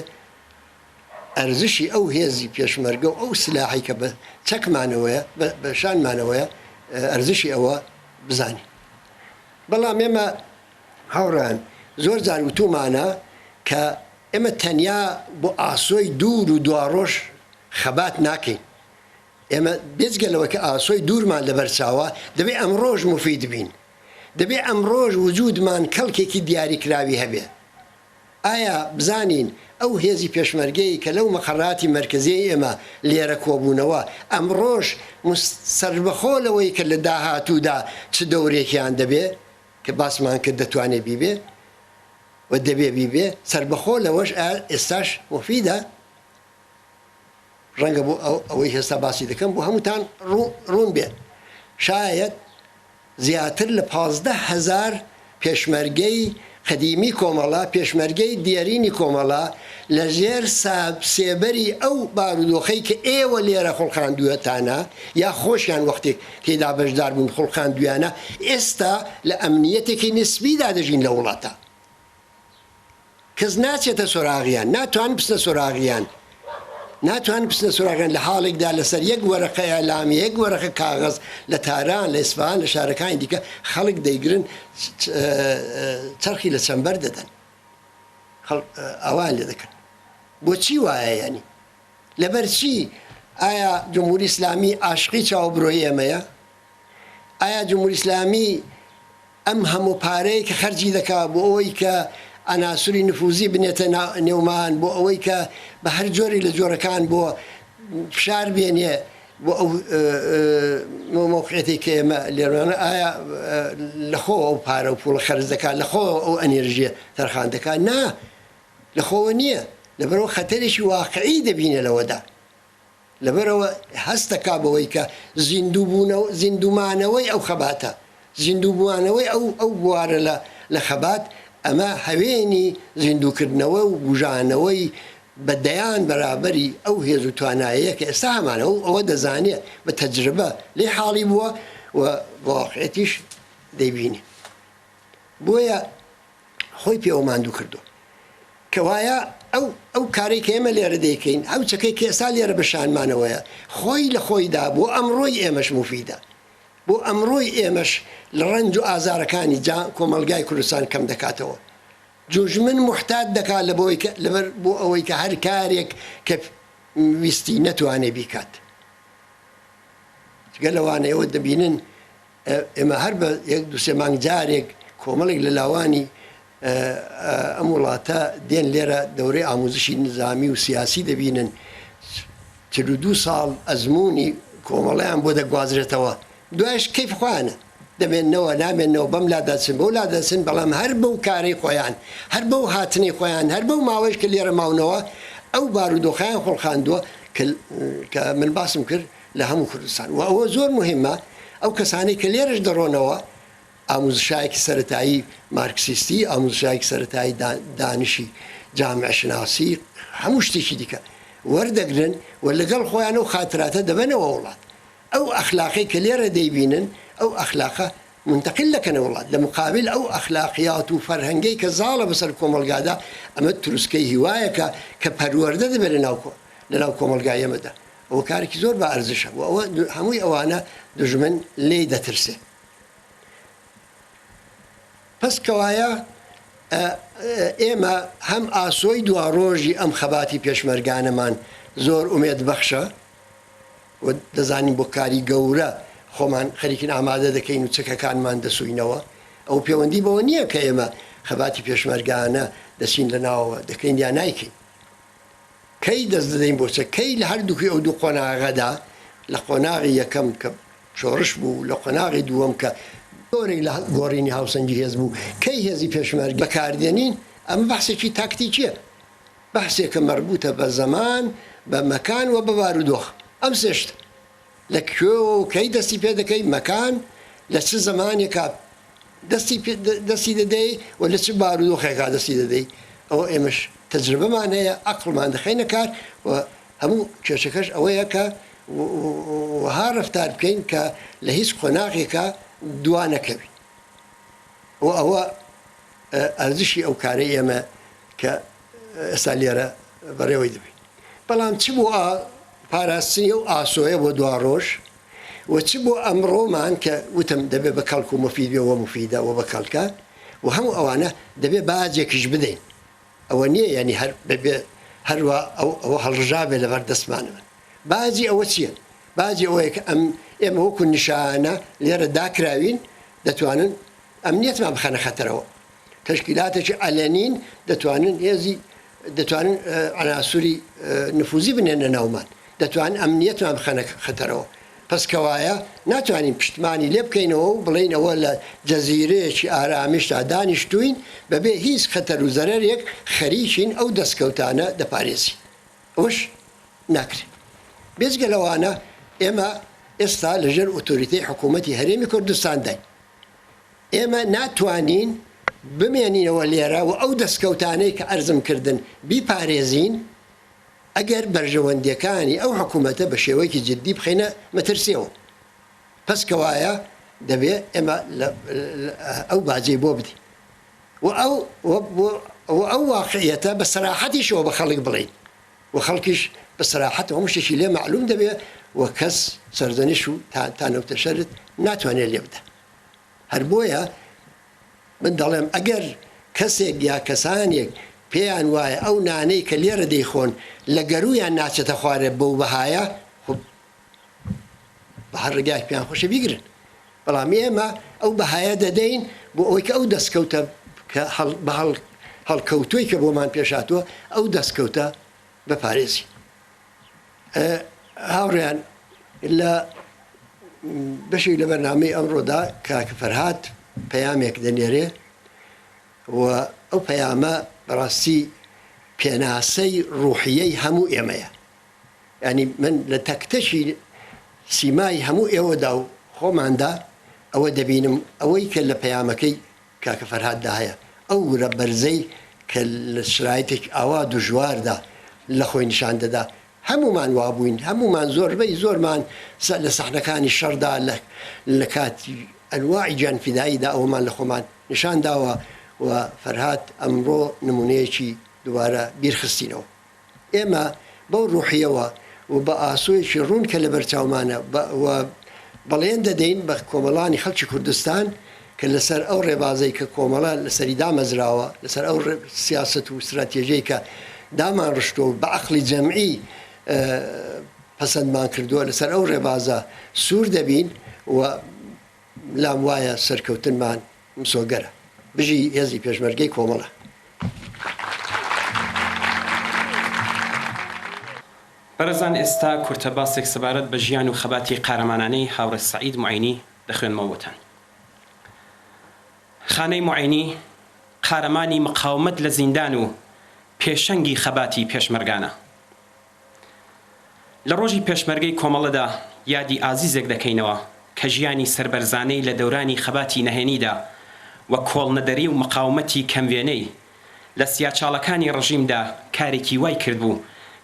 ئەرزشی ئەو هێزی پێشمەرگە و ئەو سلاحەی کە بە چەکمانەوەیە، بە شانمانەوەیە، ئەرزشی ئەوە بزانین. بەڵام ئێمە هاوڕێیان زۆر جار وتوومانە کە ئێمە تەنیا بۆ ئاسۆی دوور و دواڕۆژ خەبات ناکەین. ئێمە بێجگە لەوە کە ئاسۆی دوورمان لەبەر چاوە، دەبێ ئەمڕۆش موفید بین. دەبێ ئەمڕۆش وجوودمان کەڵکێکی دیاریکراوی هەبێ. ئایا بزانین ئەو هێزی پێشمەرگەی کە لەو مەقەراتی مەرکەزیەی ئێمە لێرە کۆبوونەوە ئەمڕۆش سەربەخۆ لەوەی کە لە داهاتوودا چ دەورێکیان دەبێ کە باسمان کرد دەتوانێ بیبێ و دەبێ بیبێ سەربەخۆ لەوەش ئایا ئێستاش موفیدە؟ ڕەنگە بۆ ئەوەی هێستا باسی دەکەم بۆ هەمووتان ڕوون بێ شایەد زیاتر لە 15,000 پێشمەرگەی قەدیمی کۆمەڵە، پێشمەرگەی دێرینی کۆمەڵە لە ژێر سێبەری ئەو بارودۆخەی کە ئێوە لێرە خوڵقاندووتانە یا خۆشیان وەختێک تێیدا بەشدار بوون خوڵقاندوویانە، ئێستا لە ئەمنییەتێکی نیسبیدا دەژین لە وڵاتە. کەس ناچێتە سۆراغیان، ناتوانن بچنە سۆراغیان، ناتوانن بچنە سۆراغیان لە حاڵێکدا لەسەر یەک وەرەقە ئیعلامیە، یەک وەرەقە کاغەز لە تاران، لە ئیسفەهان، لە شارەکانی دیکە خەڵک دەیگرن چەرخی لە چەمبەر دەدەن، خەڵک ئاوایان لێ دەکەن. بۆچی وایە یانی؟ لەبەر چی؟ ئایا جمهوری ئیسلامی عاشقی چاو برۆی ئێمەیە؟ ئایا جمهوری ئیسلامی ئەم هەموو پارەیە کە خەرجی دەکا بۆ ئەوەی کە عەناسوری نفوزی بنێتە نێومان، بۆ ئەوەی کە بە هەر جۆرێک لە جۆرەکان بۆ فشار بێنێ بۆ ئەو مەوقعیەتەی کە ئێمە لێرانە، ئایا لە خۆوە ئەو پارە و پوڵە خەرج دەکا، لە خۆوە ئەو ئەنێرژیە تەرخان دەکا؟ نا، لە خۆوە نییە. لەبەرئەوە خەتەرێکی واقعی دەبینێ لەوەدا. لەبەرئەوە هەست دەکا بەوەی کە زیندووبوونەوە، زیندوومانەوەی ئەو خەباتە، زیندووبووانەوەی ئەو ئەو بوارە لە لە خەبات، ئەمە هەوێنی زیندووکردنەوە و بووژانەوەی بە دەیان بەرابەری ئەو هێز و توانایەیە کە ئێستا هەمانە. ئەو ئەوە دەزانێ، بە تەجربە لێی حاڵی بووە و بە واقعیەتیش دەیبینێ. بۆیە خۆی پێوە ماندوو کردووە. کەوایە ئەو ئەو کارەی کە ئێمە لێرە دەیکەین، ئەو چەکەی کە ئێستا لێرە بە شانمانەوەیە، خۆی لە خۆیدا بۆ ئەمڕۆی ئێمەش موفیدە. بۆ ئەمڕۆی ئێمەش لە ڕەنج و ئازارەکانی جا کۆمەڵگای کوردستان کەم دەکاتەوە. دوژمن موحتات دەکات لە بۆی کە لەبەر بۆ ئەوەی کە هەر کارێک کە ویستی نەتوانێ بیکات. جگە لەوانە ئێوە دەبینن ئێمە هەر بە یەک دوو سێ مانگ جارێک کۆمەڵێک لە لاوانی ئەم وڵاتە دێن لێرە دەورەی ئاموزشی نزامی و سیاسی دەبینن، 42 ساڵ ئەزموونی کۆمەڵیان بۆ دەگوازرێتەوە، دوایش کەیف خۆیانە دەمێننەوە نامێنەوە، بەم لا دەچن بەو لا دەچن، بەڵام هەر بەو کارەی خۆیان، هەر بەو هاتنەی خۆیان، هەر بەو ماوەیش کە لێرە ماونەوە ئەو بارودۆخیان خوڵقاندووە کە من باسم کرد لە هەموو کوردستان و ئەوە زۆر موهیمە ئەو کەسانەی کە لێرەش دەڕۆنەوە ئاموزشایەکی سەرەتایی مارکسیستی، ئاموزشایەکی سەرەتایی دانشی جامعە شناسی، هەموو شتێکی دیکە وەردەگرن و لەگەڵ خۆیان ئەو خاتراتە دەبەنەوە وڵات. ئەو ئەخلاقەی کە لێرە دەیبینن ئەو ئەخلاقە مونتەقیل دەکەنە وڵات. لە موقابیل ئەو ئەخلاقیات و فەرهەنگەی کە زاڵە بەسەر کۆمەڵگادا، ئەمە تروسکەی هیوایەکە کە پەروەردە دەبێت لەناو کۆمەڵگای ئێمەدا. ئەوە کارێکی زۆر بە ئەرزشە و ئەوە هەمووی ئەوانە دوژمن لێی دەترسێ. پس کەوایە ئێمە هەم ئاسۆی دواڕۆژی ئەم خەباتی پێشمەرگانەمان زۆر ئومێد بەخشە و دەزانین بۆ کاری گەورە خۆمان خەریکین ئامادە دەکەین و چەکەکانمان دەسوینەوە. ئەو پەیوەندی بەوە نییە کە ئێمە خەباتی پێشمەرگانە دەچین لە ناوەوە دەکەین یا نایکەین. کەی دەست دەدەین بۆ چەک؟ کەی لە هەردووکی ئەو دوو قۆناغەدا، لە قۆناغی یەکەم کە شۆڕش بوو، لە قۆناغی دووەم کە جۆرێک لە گۆڕینی هاوسەنگی هێز بوو، کەی هێزی پێشمەرگە بەکاردێنین؟ ئەمە بەحسێکی تاکتیکییە، بەحسێکە مەربووتە بە زەمان، بە مەکان و بە بارودۆخ. ئەم سێ شتە لە کوێوە و کەی دەستی پێ دەکەی، مەکان لە چ زەمانێکا دەستی پێ دەستی دەدەی و لە چ بارودۆخێکا دەستی دەدەی، ئەوە ئێمەش تەجربەمان هەیە، عەقڵمان دەخەینە کار و هەموو کێشەکەش ئەوەیە کە وەها ڕەفتار بکەین کە لە هیچ قۆناغێکا دوا نەکەوین و ئەوە ئەرزشی ئەو کارەی ئێمە کە ئێستا لێرە بەڕێوەی دەبەین. بەڵام چ بۆ پاراستنی ئەو ئاسۆیە بۆ دواڕۆژ و چ بۆ ئەمڕۆمان کە وتم دەبێ بە کەڵک و موفید بێ و موفیدە و بە کەڵکە و هەموو ئەوانە دەبێ باجێکیش بدەین. ئەوە نییە یانی هەر بەبێ هەروا ئەو ئەوە هەڵڕژابێ لەبەر دەستمانەوە. باجی ئەوە چییە؟ باجی ئەوەیە کە ئەم ئێمە وەکوو نیشانە لێرە داکراوین دەتوانن ئەمنیەتمان بخەنە خەتەرەوە. تەشکیلاتێکی عەلەنین دەتوانن هێزی دەتوانن عەناسوری نفوزی بنێنە ناومان، دەتوانن ئەمنیەتمان بخەنە خەتەرەوە. پەس کەوایە ناتوانین پشتمانی لێ بکەینەوە و بڵێین ئەوە لە جەزیرەیەکی ئارامیشدا دانیشتووین بەبێ هیچ خەتەر و زەرەرێک خەریکین ئەو دەستکەوتانە دەپارێزین. ئەوەش ناکرێت. بێجگە لەوانە ئێمە ئێستا لەژێر ئۆتۆریتەی حکوومەتی هەرێمی کوردستانداین. ئێمە ناتوانین بمێنینەوە لێرە و ئەو دەستکەوتانەی کە عەرزم کردن بیپارێزین ئەگەر بەرژەوەندییەکانی ئەو حکوومەتە بە شێوەیەکی جددی بخەینە مەترسییەوە. پەس کەوایە دەبێ ئێمە ئەو باجەی بۆ بدەین و ئەو و ئەو واقعیەتە بە سەراحەتیشەوە بە خەڵک بڵێین و خەڵکیش بە سەراحەت هەموو شتێکی لێ مەعلووم دەبێ و کەس سەرزەنش و تانە و تەشەرت ناتوانێ لێ بدا. هەر بۆیە من دەڵێم ئەگەر کەسێک یا کەسانێک پێیان وایە ئەو نانەی کە لێرە دەیخۆن لە گەروویان ناچێتە خوارێ بەو بەهایە خۆ بە هەر ڕێگایەک پێیان خۆشە بیگرن بەڵام ئێمە ئەو بەهایە دەدەین بۆ ئەوەی کە ئەو دەستکەوتە کە بە هەڵکەوتووی کە بۆمان پێش هاتووە ئەو دەستکەوتە بپارێزین. هاوڕێیان لە بەشێک لە بەرنامەی ئەمڕۆدا کاک فەرهاد پەیامێک دەنێرێ و ئەو پەیامە بەڕاستی پێناسەی ڕوحیەی هەموو ئێمەیە. یانی من لە تەک تەکی سیمای هەموو ئێوەدا و خۆماندا ئەوە دەبینم، ئەوەی کە لە پەیامەکەی کاکە فەرهاددا هەیە، ئەو ورە بەرزەی کە لە شرایتێکی ئاوا دژواردا لە خۆی نیشان دەدا، هەموومان وابووین، هەموومان زۆربەی زۆرمان لە سەحنەکانی شەڕدا لە کاتی ئەنواعی گیانفیداییدا ئەوەمان لە خۆمان نیشان داوە و فەرهاد ئەمڕۆ نموونەیەکی دووبارە بیرخستینەوە. ئێمە بەو ڕوحیەوە و بە ئاسۆیەکی ڕوون کە لەبەر چاومانە و بەڵێن دەدەین بە کۆمەڵانی خەڵکی کوردستان کە لەسەر ئەو ڕێبازەی کە کۆمەڵە لەسەری دامەزراوە، لەسەر ئەو سیاسەت و ستراتێژیەی کە دامانڕشتووە و بە عەقڵی جەمعی پەسەندمان کردووە، لەسەر ئەو ڕێبازە سوور دەبین و لام وایە سەرکەوتنمان مسۆگەرە. بژی هێزی پێشمەرگەی کۆمەڵە. بەڕێزان ئێستا کورتە باسێک سەبارەت بە ژیان و خەباتی قارەمانانەی هاوڕێ سەعید موعینی دەخوێنمەوە بۆتان. خانەی موعینی قارەمانی مقاومەت لە زیندان و پێشەنگی خەباتی پێشمەرگانە. لە ڕۆژی پێشمەرگەی کۆمەڵەدا یادی ئازیزێک دەکەینەوە کە ژیانی سەربەرزانەی لە دەورانی خەباتی نەهێنیدا و کۆڵنەدەری و مقاومەتی کەموێنەی لە سیاچاڵەکانی ڕژیمدا کارێکی وای کردبوو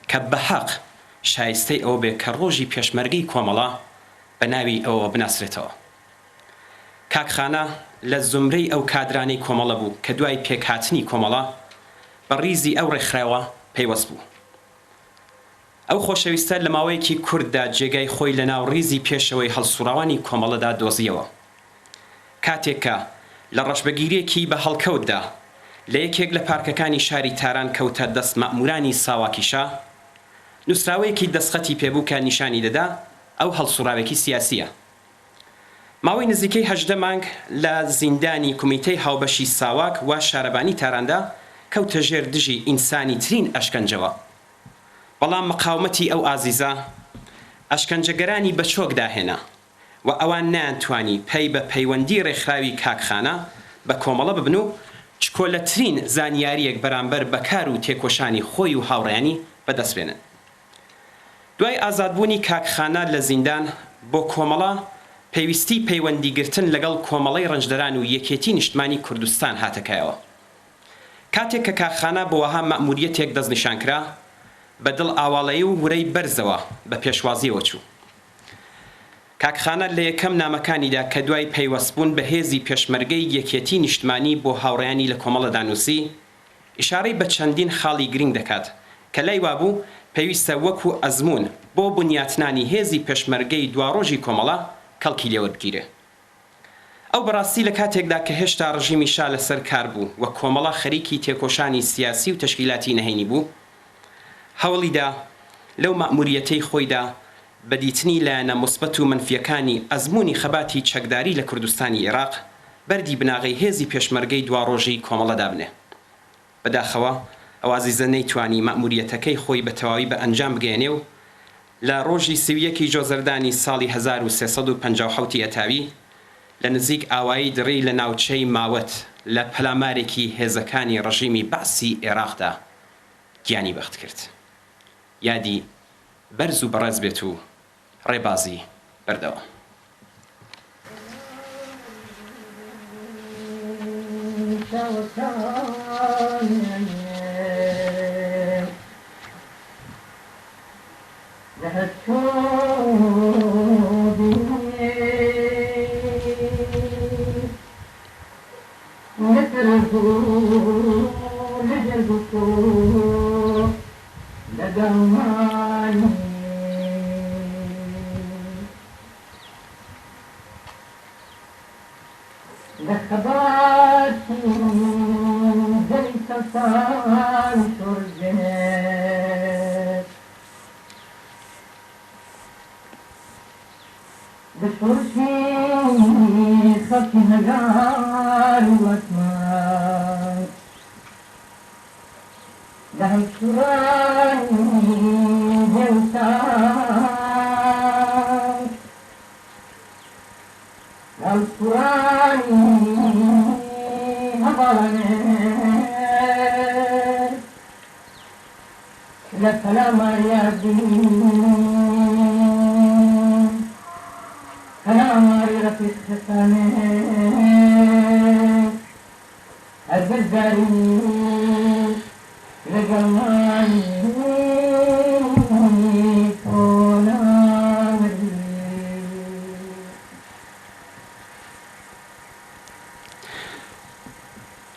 کە بە هەق شایستەی ئەوە بێ کە ڕۆژی پێشمەرگەی کۆمەڵە بە ناوی ئەوەوە بناسرێتەوە. کاک خانە لە زومرەی ئەو کادرانەی کۆمەڵە بوو کە دوای پێکهاتنی کۆمەڵە بە ڕیزی ئەو ڕێکخراوە پەیوەست بوو. ئەو خۆشەویستە لە ماوەیەکی کورتدا جێگای خۆی لە ناو ڕیزی پێشەوەی هەڵسوڕاوانی کۆمەڵەدا دۆزییەوە. کاتێک کە لە ڕەشبەگیرییەکی بە هەڵکەوتدا لە یەکێک لە پارکەکانی شاری تاران کەوتە دەست مەئموورانی ساواکی شا، نووسراوەیەکی دەستخەتی پێ بوو کە نیشانی دەدا ئەو هەڵسوڕاوێکی سیاسییە. ماوەی نزیکەی 18 مانگ لە زیندانی کومیتەی هاوبەشی ساواک و شارەبانی تاراندا کەوتە ژێر دژی ئینسانیترین ئەشکەنجەوە. بەڵام مقاومەتی ئەو ئازیزە ئەشکەنجەگەرانی بە چۆکدا هێنا و ئەوان نەیانتوانی پەی بە پەیوەندی ڕێکخراوی کاک خانە بە کۆمەڵە ببن و چکۆلەترین زانیارییەک بەرامبەر بە کار و تێکۆشانی خۆی و هاوڕێیانی بەدەست بێنن. دوای ئازادبوونی کاک خانە لە زیندان بۆ کۆمەڵە، پێویستی پەیوەندیگرتن لەگەڵ کۆمەڵەی ڕەنجدەران و یەکێتی نیشتمانی کوردستان هاتە کایەوە. کاتێک کە کاک خانە بۆ وەها مەئموریەتێک دەستنیشان کرا، بە دڵ ئاواڵەیی و ورەی بەرزەوە بە پێشوازییەوە چوو. کاک خانە لە یەکەم نامەکانیدا کە دوای پەیوەستبوون بە هێزی پێشمەرگەی یەکێتی نیشتمانی بۆ هاوڕێیانی لە کۆمەڵەدا نووسی، ئیشارەی بە چەندین خاڵی گرینگ دەکات کە لای وابوو پێویستە وەکوو ئەزموون بۆ بنیاتنانی هێزی پێشمەرگەی دواڕۆژی کۆمەڵە کەڵکی لێوەربگیرێ. ئەو بەڕاستی لە کاتێکدا کە هێشتا ڕژیمی شا لە سەر کار بوو و کۆمەڵە خەریکی تێکۆشانی سیاسی و تەشکیلاتی نەهێنی بوو، هەوڵی دا لەو مەئموریەتەی خۆیدا بە دیتنی لایەنە موسبەت و مەنفییەکانی ئەزموونی خەباتی چەکداری لە کوردستانی ئێراق. بەردی بناغەی هێزی پێشمەرگەی دواڕۆژی کۆمەڵە دابنێ. بەداخەوە ئەو ئازیزە نەیتوانی مەئموریەتەکەی خۆی بە تەواوی بە ئەنجام بگەیەنێ و لە ڕۆژی 31 ی جۆزەردانی ساڵی 1357 ی هەتاوی لە نزیک ئاوایی دڕی لە ناوچەی ماوەت لە پەلامارێکی هێزەکانی ڕژیمی بەعسی ئێراقدا گیانی بەخت کرد. یادی بەرز و بەڕێز بێت و ڕێبازی بەردەوام.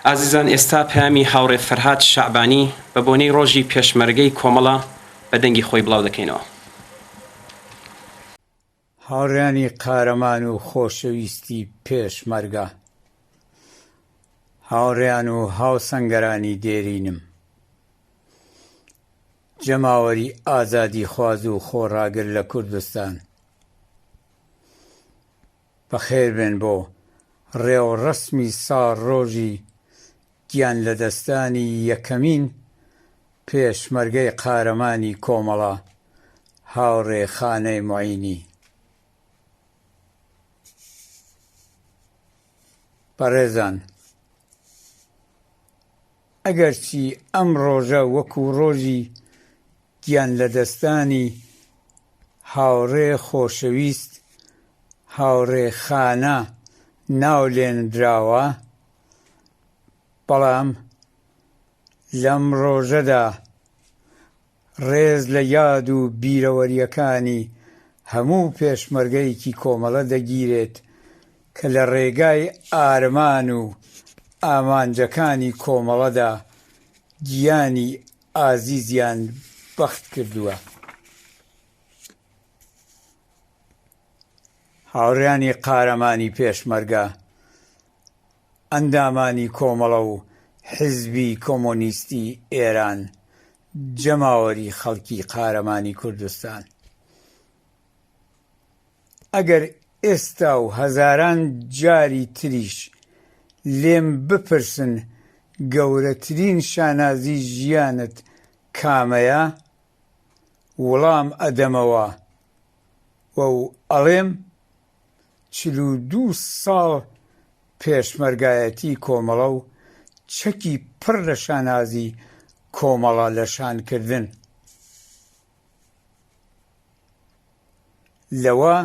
ئازیزان ئێستا پەیامی هاوڕێ فەرهاد شەعبانی بە بۆنەی ڕۆژی پێشمەرگەی کۆمەڵە بە دەنگی خۆی بڵاو دەکەینەوە. هاوڕێیانی قارەمان و خۆشەویستی پێشمەرگە، هاوڕێیان و هاوسەنگەرانی دێرینم، جەماوەری ئازادیخواز و خۆڕاگر لە کوردستان، بەخێربێن بۆ ڕێوڕەسمی ساڵڕۆژی گیانلەدەستدانی یەکەمین پێشمەرگەی قارەمانی کۆمەڵە هاوڕێ خانەی موعینی. بەڕێزان ئەگەرچی ئەم ڕۆژە وەکوو ڕۆژی گیانلەدەستدانی هاوڕێ خۆشەویست هاوڕێ خانە ناو لێنراوە، بەڵام لەم ڕۆژەدا ڕێز لە یاد و بیرەوەرییەکانی هەموو پێشمەرگەیەکی کۆمەڵە دەگیرێت کە لە ڕێگای ئارمان و ئامانجەکانی کۆمەڵەدا گیانی ئازیزیان بەخت کردووە. هاوڕێیانی قارەمانی پێشمەرگە، ئەندامانی کۆمەڵە و حیزبی کۆمۆنیستی ئێران، جەماوەری خەڵکی قارەمانی کوردستان. ئەگەر ئێستا و هەزاران جاری تریش لێم بپرسن گەورەترین شانازی ژیانت کامەیە؟ وڵام ئەدەمەوە و ئەڵێم 42 ساڵ پێشمەرگایەتی کۆمەڵە و چەکی پڕ لە شانازی کۆمەڵە لە شان کردن. لەوە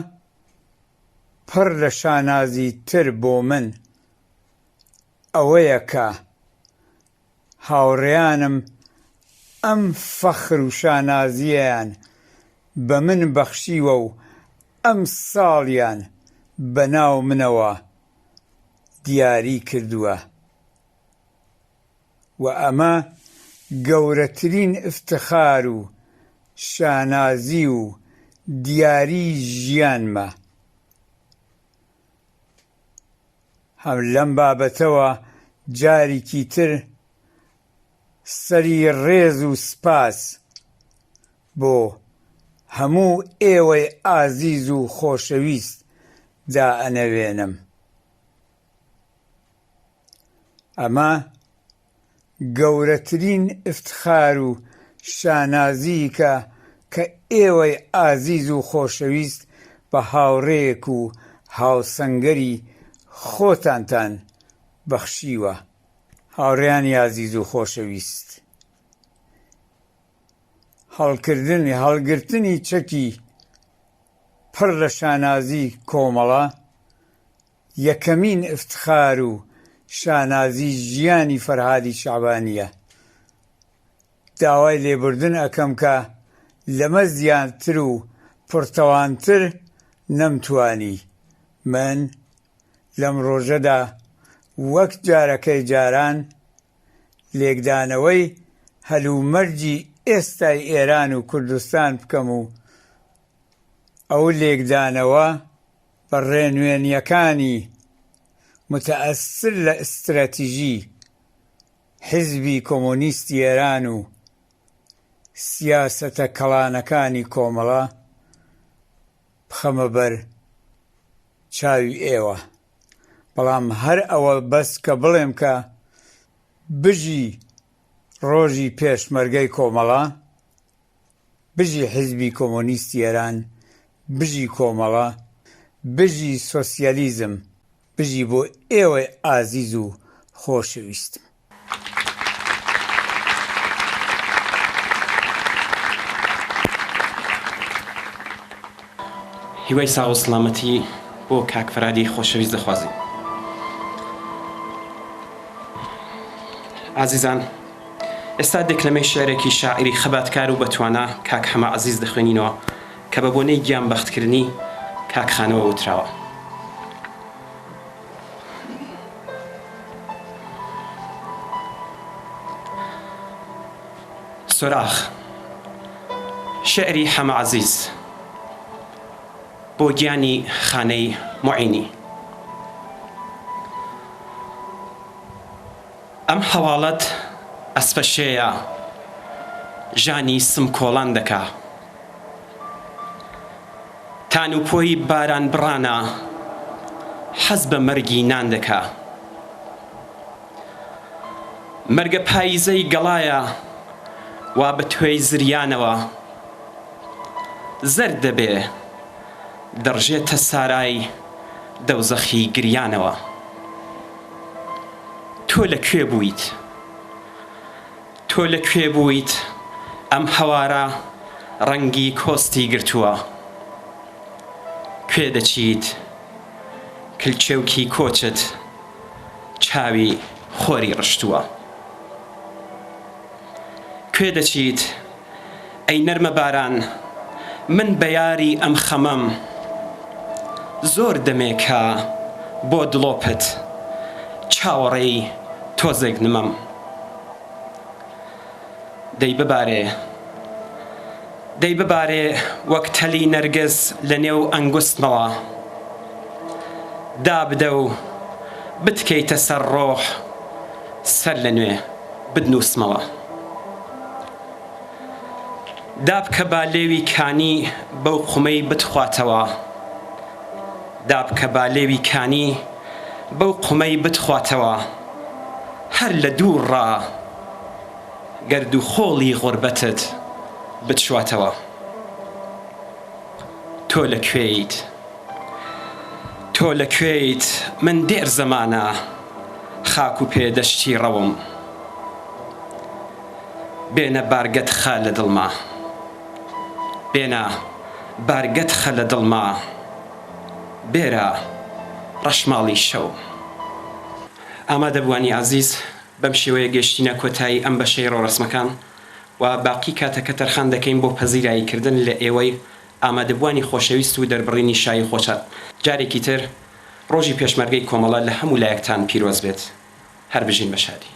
پڕ لە شانازی تر بۆ من ئەوەیە کە هاوڕێیانم ئەم فەخر و شانازییەیان بە من بەخشیوە و ئەم ساڵیان بە ناو منەوە دیاری کردووە و ئەمە گەورەترین ئیفتخار و شانازی و دیاری ژیانمە. هەم لەم بابەتەوە جاریکی تر سەری ڕێز و سپاس بۆ هەموو ئێوەی ئازیز و خۆشەویست دائەنەوێنم. ئەمە گەورەترین ئیفتخار و شانازییکە کە ئێوەی ئازیز و خۆشەویست بە هاوڕێیەک و هاوسەنگەری خۆتانتان بەخشیوە. هاوڕێیانی ئازیز و خۆشەویست، هەڵکردن هەڵگرتنی چەکی پڕ لە شانازی کۆمەڵە، یەکەمین ئیفتخار و شانازی ژیانی فەرهادی شەعبانییە. داوای لێبوردن ئەکەم کە لەمە زیاتر و پڕتەوانتر نەمتوانی. من لەم ڕۆژەدا وەک جارەکەی جاران لێکدانەوەی هەلومەرجی ئێستای ئێران و کوردستان بکەم و ئەو لێکدانەوە بە ڕێنوێنییەکانی متأثر لە ئیستراتیژی حیزبی کۆمۆنیستی ئێران و سیاسەتە کەڵانەکانی کۆمەڵە بخەمە بەر چاوی ئێوە. بەڵام هەر ئەوە بەس کە بڵێم کە بژی ڕۆژی پێشمەرگەی کۆمەڵە، بژی حیزبی کۆمۆنیستی ئێران، بژی کۆمەڵە، بژی سۆسیالیزم، بژی بۆ ئێوەی ئازیز و خۆشەویستم. هیوای ساغ و سڵامەتی بۆ کاک فەرهادی خۆشەویست دەخوازین. ئازیزان ئێستا دێکلەمەی شیعرێکی شاعیری خەباتکار و بەتوانا کاک حەمە عەزیز دەخوێنینەوە کە بە بۆنەی گیان بەختکردنی کاک خانەوە وتراوە. سۆراخ، شیعری حەمە عەزیز بۆ گیانی خانەی موعینی. ئەم هەواڵەت ئەسپەشێیە ژانی سمکۆڵان دەکا. تان و پۆی باران بڕانە حەز بە مەرگی نان دەکا. مەرگە پاییزەی گەڵایە وا بە توێی زریانەوە زەرد دەبێ دەڕژێتە سارای دەوزەخی گریانەوە. تۆ لە کوێ بوویت؟ تۆ لە کوێ بوویت؟ ئەم هەوارە ڕەنگی کۆستی گرتووە. کوێ دەچیت؟ کلچێوکی کۆچت چاوی خۆری ڕشتووە. کوێ دەچیت؟ ئەی نەرمە باران من بە یاری ئەم خەمەم زۆر دەمێکە بۆ دڵۆپت چاوەڕێی تۆزێک نمەم دەی ببارێ دەی ببارێ وەک تەلی نەرگس لە نێو ئەنگوستمەوە دابدە و بتکەیتە سەر ڕۆح سەر لە نوێ بتنووسمەوە. دابکە با لێوی کانی بەو قومەی بتخواتەوە دابکە با لێوی کانی بەو قومەی بتخواتەوە هەر لە دوور ڕا گەرد و خۆڵی غوربەتت بتشواتەوە تۆ لە کوێیت تۆ لە کوێیت من دێر زەمانە خاک و پێ دەشتی ڕەوم بێنە بارگەت خە لە دڵما بێنە بارگەت خە لە دڵما بێرە ڕەشماڵی شەو. ئامادەبووانی ئازیز بەم شێوەیە گەیشتینە کۆتایی ئەم بەشەی ڕێوڕەسمەکان و باقی کاتەکە تەرخان دەکەین بۆ پەزیرایی کردن لە ئێوەی ئامادەبووانی خۆشەویست و دەربڕینی شایی خۆشە جارێکی تر ڕۆژی پێشمەرگەی کۆمەڵە لە هەموو لایەکتان پیرۆز بێت هەر بژین بە شادی.